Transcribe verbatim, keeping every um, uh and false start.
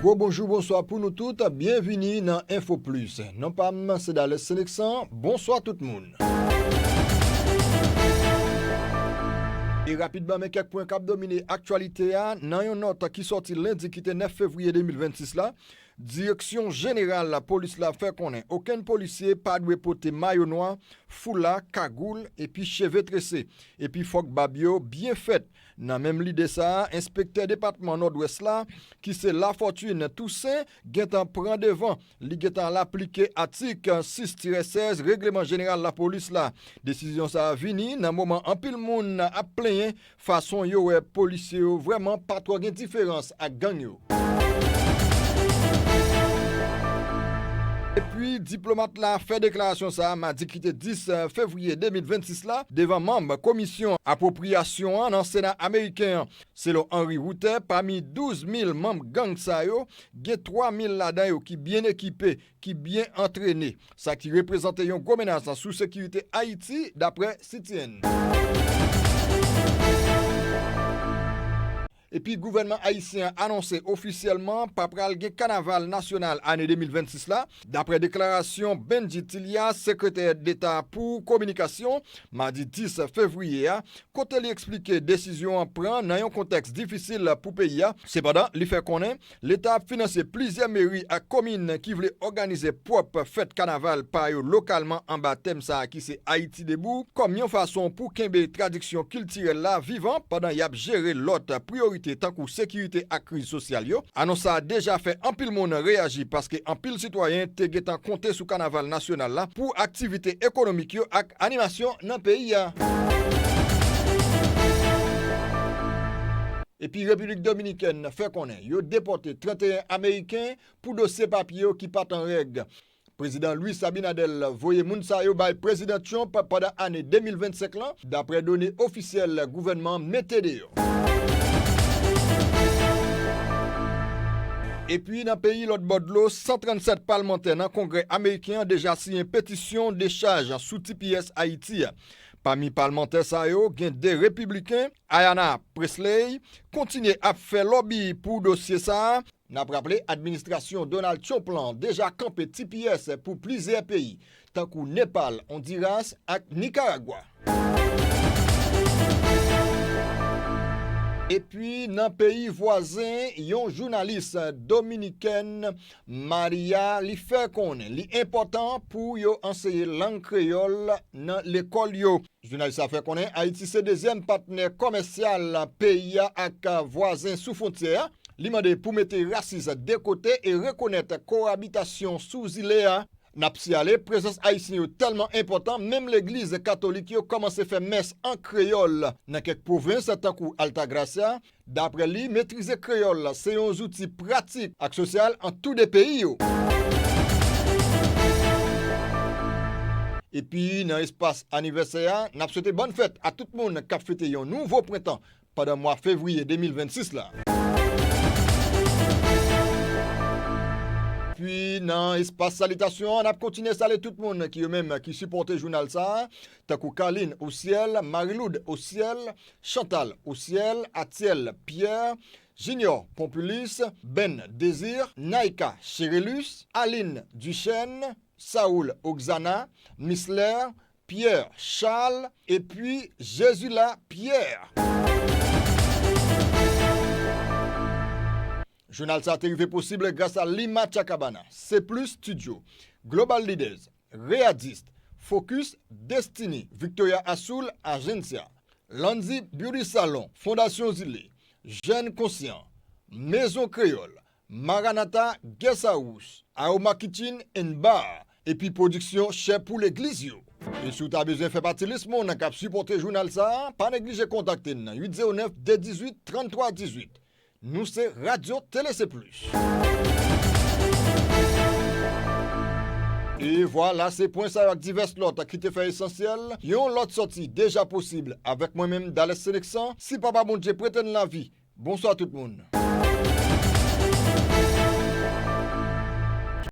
Gwo bonjou, bonswa pou nou tout. Byenvini nan Enfo Plis. Non pa m, se Dales Seneksan. Bonswa tout moun. E rapidman, men kèk pwen k ap domine aktyalite a nan yon nòt ki sòti lendi ki te nèf fevriye de mil vennsis la. Direksyon Jeneral Lapolis la fè konnen okenn polisye pa dwe pote mayo nwa, foula, kagoul epi cheve trese. Epi fòk bab yo byen fèt. Nan menm lide sa a, enspektè depatman Nòdwès la, ki se Lafortune Toussaint, gentan pran devan. Li gentan al aplike atik sis tirè sèz Regleman Jeneral Lapolis la. Desizyon sa a vini nan moman anpil moun ap plenyen fason yo wè polisye yo vrèman pa twò gen diferans ak gang yo. Epi, diplomat la fè deklarasyon sa a madi ki te dis fevriye de mil vennsis la devan manm komisyon apwopriyasyon an nan Sena ameriken an. Selon Henry Router, pami douz mil manm gang sa yo, gen twa mil ladan yo ki byen ekipe, ki byen antrene, sa ki reprezante yon gwo menas sou sekirite Ayiti, dapre C T N. Epi gouvènman ayisyen an anonse ofisyèlman pa pral gen kanaval nasyonal ane de mil vennsis la, dapre deklarasyon Benji Tilia, sekretè deta pou kominikasyon, madi dis fevriye a, kote li eksplike desizyon an pran nan yon kontèks difisil pou peyi a. Sepandan, li fè konnen Leta ap finanse plizyè meri ak komin ki vle òganize pwòp fèt kanaval pa yo lokalman anba tèm sa a ki se Ayiti Debou, kòm yon fason pou kenbe tradiksyon kiltirèl la vivan pandan y ap jere lòt priyorite tankou sekirite ak kriz sosyal yo. Anons sa a deja fè anpil moun reyaji paske anpil sitwayen te gentan konte sou kanaval nasyonal la pou aktivite ekonomik yo ak animasyon nan peyi a. Epi Repiblik Dominikèn fè konnen yo depòte trannteyen Ameriken pou dosye papye yo ki pa t an règ. Prezidan Luis Abinader voye moun sa yo bay Prezidan Trump pandan ane de mil vennsenk lan, dapre done ofisyèl gouvènman an mete deyò. Epi nan peyi lòt bò dlo, san trannsèt palmantè nan Kongrè ameriken an deja siyen petisyon dechaj sou T P S Ayiti a. Pami palmantè sa yo, gen de repibliken, Ayanna Pressley, kontinye ap fè lòbi pou dosye sa a. N ap raple, administrasyon Donald Trump lan deja kanpe T P S pou plizyè peyi, tankou Nepal, Ondiras ak Nikaragwa. Epi, nan peyi vwazen, yon jounalis dominikèn, Maria, li fè konnen li enpòtan pou yo anseye lang kreyòl nan lekòl yo. Jounalis la fè konnen Ayiti se dezyèm patnè kòmèsyal peyi a ak vwazen sou fwontyè a. Li mande pou mete rasis de kote e rekonèt kowabitasyon sou zile a. N ap siyale, prezans Ayisyen yo tèlman enpòtan, menm legliz katolik yo kòmanse fè mès an kreyòl nan kèk pwovens, tankou Altagracia. Dapre li, metrize kreyòl se yon zouti pratik ak sosyal ant tou de peyi yo. Epi, nan espas anivèsè a, n ap swete bòn fèt a tout moun k ap fete yon nouvo prentan pandan mwa fevriye de mil vennsis la. Epi, nan espas salitasyon an, n ap kontinye salye tout moun ki yo menm ki sipòte jounal sa a, tankou Carline Osiel, Mariloud Osiel, Chantal Osiel, Atiel Pierre, Junior Pompilus, Ben Désir, Naïka Chérélus, Aline Duchesne, Saoul Oxana, Misler, Pierre Charles, epi Jesula Pierre. Jounal sa te rive posib gras a Lima Chacabana, C plus Studio, Global Leaders, Readist, Focus, Destiny, Victoria Azul, Agencia, Lanzi Beauty Salon, Fondasyon Zile, Jèn Konsyan, Mezon Kreyòl, Maranatha Guest House, Aroma Kitchen and Bar, epi pwodiksyon Chè pou Legliz yo. E si w ta bezwen fè pati lis moun k ap sipòte jounal sa a, pa neglije kontakte n nan uit zewo nèf de dizuit tranntwa dizuit. Nou se Radyo Tele Se Plis. E vwala, se pwen sa yo ak divès lòt ki te fè esansyèl. Yon lòt sòti deja posib avèk mwen menm, Dales Seneksan, si Papa Bondye prete n lavi. Bonswa tout moun.